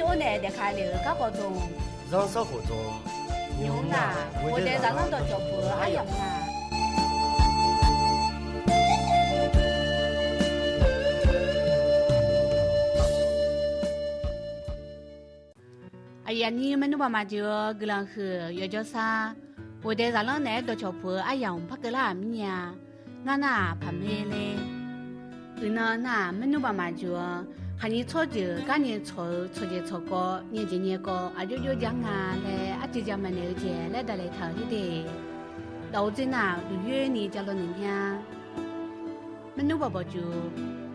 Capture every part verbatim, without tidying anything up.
Khoernae daefkale-euq garkawv dmq, zanrsanrkhof dmq, nymq-mr nar, ghofdaef zaqlanr dawqcawq puq-eu aryamq nar, aqyuif aqnyir maernmr baqmaf jeq-eu guiqlanq huiq yawjawr sar, ghofdaef zaqlanr naeq-aer dawqcawq puq-eu aryamq par keuvlar-aq mirnya. Ngar nar-aq paqmer ler. Uiqnan nar-aq maernmr baqmaf jeq-anr, khaqnyir tsawrjeuq garnyae tsawq-eu tsawqjaeq tsawqkawv nyaejaeq nyaekawv aqjox jox jar nga laer arcuiv ja maqnaeq-eu jeq laer daqlaeq taq-euq ler de. Dawq-eu dzer nar-aq duqyoer ni ja law naeq mya. Maernmr baqbawq jeq,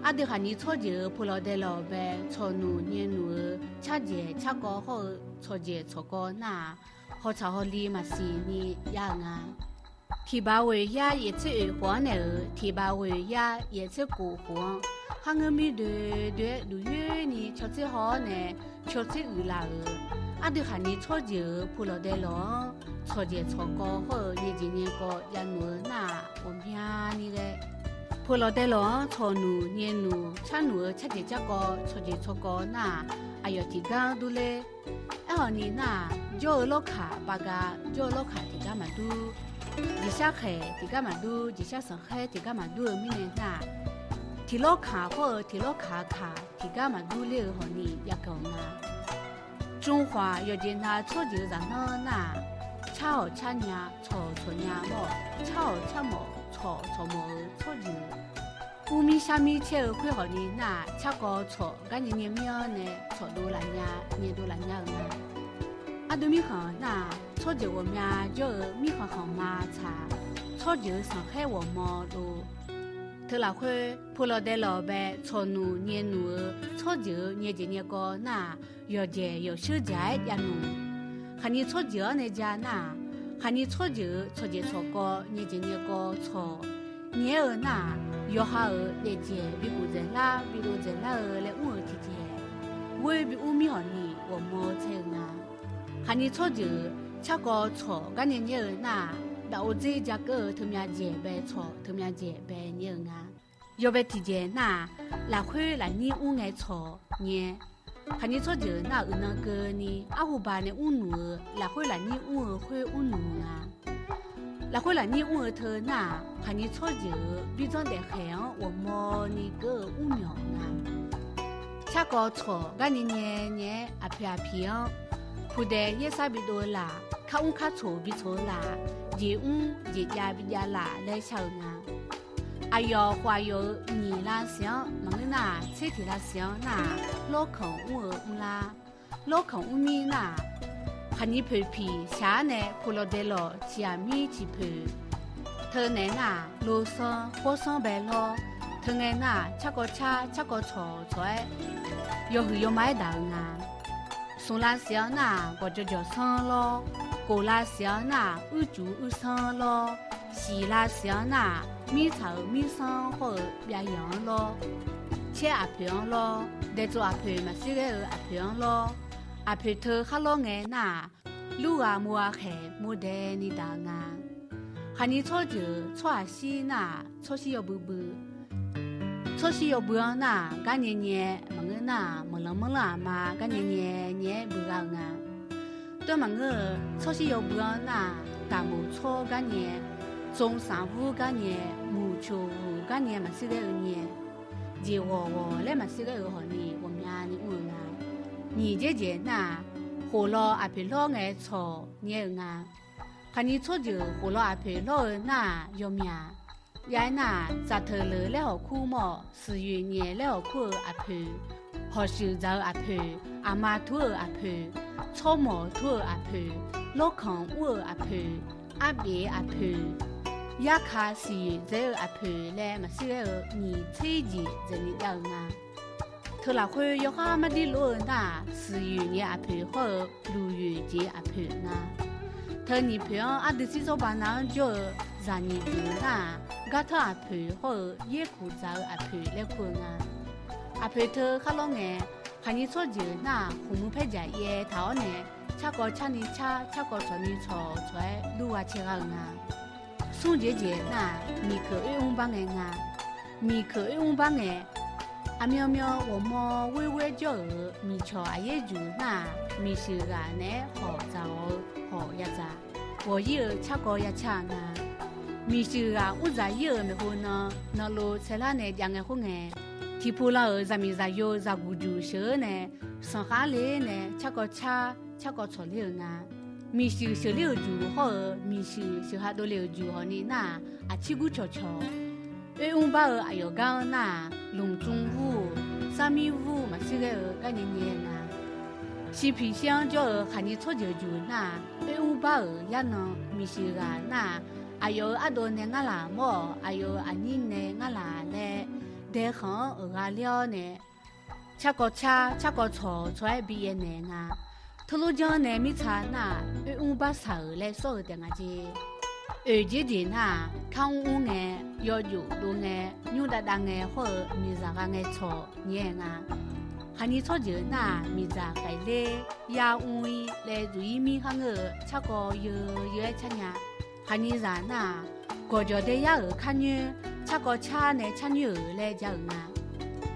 ardui khaqnyir tsawrjeuq-euq peulawq daelawq bae tsawqnuq nyaenuq-eu tsarjaeq tsarkawv hawr-eu tsawqjaeq tsawqkawv nar-aq, hawtsaq hawli maqsiq ni jav-eu nga. Tiq baq ghoeq yar yaeq tser oeq khof-anr naeq-euq tiq baq ghoeq yar yaeq tser kof khof-anr, kharngeur mir doe doe-aer duqyoer ni cawtser haw-awr nae cawtser uiqlaf-euq, ardui khaqnyir tsawrjeuq-euq peulawq daelawq-anr tsawqjaeq tsawqkawv hawr-eu nyaejaeq nyaekawv javnuq-eu nar-aq ghawqmyani ghae, peulawq daelawq-anr tsawqnuq nyaenuq tsarnuq-eu tsarjaeq tsarkawv tsawqjaeq tsawqkawv nar-aq, aqyawf tiqgar durler. Aerkhawf ni nar-aq, jawr-eu lawrkaq baqga, jawr-eu lawrkaq tiqgar maqdur, jeqshar khaeq tiqgar maqdur, jeqshar sanqkhaer tiqgar maqdur-eu mirnae nar-aq, tiq lawrkaq hawr-eu tiq lawrkaq kaq tiqgar maqdur ler-eu hawq ni jav ganq nga. Tsov khawf-aq yawqjeq nav tsawrjeuq-eu zaqlanr nar-aq, car-awq car nya, tsawq-awq tsawq nya mawr-awq, car-awq car mawf, tsawq-awq tsawq mawf-eu tsawrjeuq, urmir sharmir caer-eu khoer hawq ni nar-aq, carkawv tsawq garnyae nyae mir-anr nae tsawqdov laf nya, nyaedov laf nya-eu nga. Ardov mirkhanq nar-aq, tsawrjeuq ghawqmya jawr-eu mirkhanq khanqma tsaq, tsawrjeuq-eu sanqkhaer ghawqmaw dov. Teu lafkhoer, peulawq daelawq bae tsawqnuq nyaenuq-eu tsawrjeuq-eu nyaejaeq nyaekawv nar-aq, yawqjaeq yawqsheur dzaq-aer javnuq. Khaqnyir tsawrjeuq-anr nae ja nar-aq, khaqnyir tsawrjeuq-euq tsawqjaeq tsawqkawv nyaejaeq nyaekawv tsawq nyae-eu nar-aq, yawqha-euq daefdzaeq bikhof dzaeqlar bidov dzaeqlar-eu laer mr-eu tiqjeq, ghoer bi mr mir hawq ni ghawqmaw tsaer-eu nga. Khaqnyir tsawrjeuq-euq carkawv tsawq garnyae nyae-eu nar-aq, daqov dzer ja keuv-eu teumyav dzaeq bae tsawq teumyav dzaeq bae nyae-eu nga. Yawbae tiqjeq nar-aq, lafkhoer lafnyir mr ngae tsawq nyae. Khaqnyir tsawrjeuq nar-aq uiqnan keuvni arhuba nae mrnuq-eu lafkhoer lafnyir mr-eu khoer mrnuq nga. Lafkhoer lafnyir mr-eu teu nar-aq, khaqnyir tsawrjeuq-euq bidzanr daefkhaeq-anr ghawqmawni keuv-eu mrmyawq nga. Carkawv tsawq garnyae nyae nyae-aer aqpoeq aqpiq-anr, pudae yaersar bidov-eu laf, kar mr kar tsoq bitsoq-eu laf, jeq mr jeq jav bijav laf laer shar-euq nga. Aqyawf khof aqyawf-euq nyiq lavsiq-anr maqngeur nar-aq, tser tiq lavsiq-anr nar-aq, lawrkanq mr-eu mrlar. Lawrkanq mr mir nar-aq, khaqnyir poeq piq shaq-ar nae peulawq daelawq ciq aqmir ciq poeq. Teunaeq nar-aq, losanr khawrsanr bae lawr. Teungae nar-aq, carkawv car carkawv tsawq tsawq-aer yawhuiq yawma-aer daq-eu nga. Smq lavsiq-anr nar-aq, gawqjawq jawq sanr lawr. Kof lavsiq-anr nar-aq, uircuf uirsanr lawr. Siq lavsiq-anr nar-aq, mirtsaq-euq mirsanr hawr-eu byavyanq-anr lawr. Caer aqpoeq-anr lawr. Daeqtsov aqpoeq maqsir ghaer-eu aqpoeq-anr lawr. Aqpoeq teu khar lawr ngae nar-aq, lurghaq murghaq khaeq murdae ni daq-eu nga. Khaqnyir tsawrjeuq tsawrhaq shir nar-aq, tsawrshir yawbui bui. Tsawrshir yawbui-anr nar-aq, garnyae nyae maqngeur nar-aq, meuqlanq manrlanr aqma garnyae nyae nyae-aer bui gha-eu nga. Tov maqngeur-eu, tsawrshir yawbui-anr nar-aq, taqmoq tsawr garnyae, tsov sanqbur garnyae, muiqcoq uq garnyae maqsir ghaer-eu nyae, jeq ghawq ghawq laer maqsir ghaer-eu hawq ni ghawqmyani mr-eu nga. Nyiq dzaerdzaeq nar-aq, khof law aqpoeq lawr ngae tsawq nyae-eu nga. Khaqnyir tsawrjeuq khof law aqpoeq lawr-eu nar-aq yawmyaq. Jav-aer nar-aq, tsaqteuq leuq laer hawq kur mawr-awq, siqyoeq nyaef laer hawq kur-eu aqpoeq, hawqshuif dzaq-eu aqpoeq, aqma tur-eu aqpoeq, tsawrmawq tur-eu aqpoeq, lawrkanq mr-eu aqpoeq, arbef aqpoeq, yarka siqyoeq dzae-eu aqpoeq laer maqsir ghaer-eu nyiq tser jeq dzaeqni jav-eu nga. Teu lafkhoer yawkhar mardir lof-eu nar-aq, siqyoeq nyaef aqpoeq hawr-eu luqyoeq jeq aqpoeq nga. Teu nyiq poeq-anr ardui tsir tsawrba nav-anr jawr-eu zaqnyiq jeq nar-aq, gartanr aqpoeq hawr-eu yaerkuq dzaq-eu aqpoeq laer kur-eu nga. Aqpoeq teu khar lawr ngae, khaqnyir tsawrjeuq nar-aq, khoqmur paer jaq yaev taq-awr nae, carkawv carni car, carkawv tsawqni tsawq tsawq-aer lurgha cae gha-eu nga. Smr jeq jeq nar-aq, miqkeuq oermr bar ngae nga. Miqkeuq oermr bar ngae, Aqmyanmyan ghawqmawr ghoerghoer jawr-euq miqcawq aqyaer juq nar-aq, miqshuif ghaq naeq-aer hawq dzaq-awr-eu hawq yadzaq, ghawq-ir-eu carkawv yacar-eu nga. Miqshuif ghaq mr dzaq-ir-euq maeqhu nan, nanlov saerlar nae jav ngae khoerngae, tiqpov lan-euq zaqmiq zaqyo zaqguq juq sheuq-eu nae, sanqkhar le nae carkawv car, carkawv tsawq ler-euq nga. Miqshuif sheuqler-euq juq hawr-eu miqshuif sheuq ha dovle-euq juq hawqni nar-aq, aqcir gur cawqcawq. Oermr bar-eu aqyawf gar-anr nar-aq, lmqtsmr vur-eu, sarmir vur-eu maqshir ghae-eu garnyae nyae nga. Shiqpiq shir-anr jawr-eu khaqnyir tsawrjeuq juq nar-aq, oermr bar-euq yarnan miqshuif ghaq nar-aq, aqyawf-euq ardov nae ngar laq mawr-awq, aqyawf-euq aqnyir nae ngar laq laer, daekhanq-anr euq gha ler-awr nae, carkawv car, carkawv tsawq tsawq-aer bi yaev naeq nga. Teulof janr nae mirtsa nar-aq, oermr bar saq-euq laer sawr-eu taef nga jeq. Oeq jeq jeq nar-aq, kar mr mr ngae, yawjof dov ngae, nymr dav dav ngae hawr-eu miqzaq gha ngae tsawq nyae nga. Khaqnyir tsawrjeuq nar-aq, miqdzaq khaeq ler, yar mr-ir laer dzuq-ir mir khar ngeur-eu carkawv yeu yeu-aer car nya. Khaqnyirzaq nar-aq, gawqjawq daeyar-euq kar nyoer, carkawv car nae car nyoer-euq laer ja-euq nga.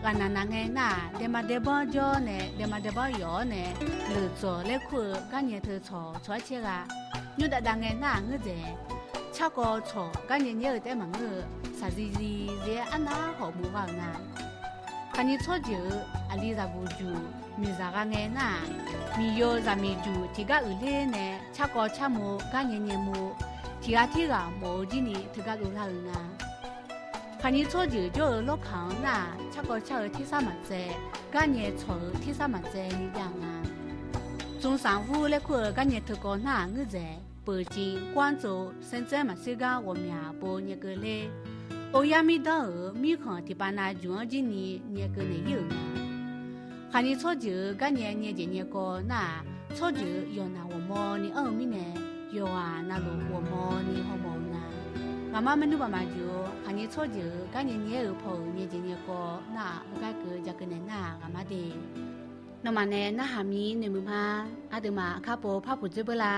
Ghaqnaq naq ngae nar-aq, daema daebanr jawr nae daema daebanr yawf-awr nae, leuqdzawq laer kur-eu garnyae teu tsawq tsawq-aer caer gha. Nymr dav dav ngae nar-aq ngeur dzaeq, carkawv tsawq garnyae nyaer-eu taef-aer maqngeur-eu, saqziq ziq ziq-aer arnav hawq muiq gha-euq nga. Khaqnyir tsawrjeuq-euq aqli zaqguq juq miqzaq gha ngae nar-aq, miqyo zaqmiq juq tiqgar uiqler nae carkawv car mo, garnyae nyae mo, tiqghaq tirghaq mawf-eu jir ni teugar dovlar-euq nga. Khaqnyir tsawrjeuq jawr-eu lawrkaq-anr nar-aq, carkawv car-eu tersar maqtsaev, garnyae tsawq-eu tersar maqtsaev ni jav nga. Tsmrsaq vur laer kur-eu garnyae teukawv nar-aq ngeur dzaeq, peuq ciq kar tsov saertsaer maqtser gar ghawqmyaq pov nyae keuv ler. Oryar mirdanr-euq mirkhanq tiqpav nav juq-anr jir ni nyae keuv naeq-ir-euq nga. Khaqnyir tsawrjeuq-euq garnyae nyae jeq nyae kawv nar-aq, tsawrjeuq-euq yawqnaq ghawqmawni anr-eu mirnae, yawqghaq navluf ghawqmawni hawmawf-eu nga. Ngaqmar maernmr baq maqjuq-eu khaqnyir tsawrjeuq-euq garnyae nyae-eu paw-euq nyae jeq nyae kawv nar-aq, heugar keuv ja keuv naeq nar-aq, ngaqmar de. Nawmaf nae narhaq mir noeqmuiq ma. Aqduimaf kakhof par puq dzoer beu la.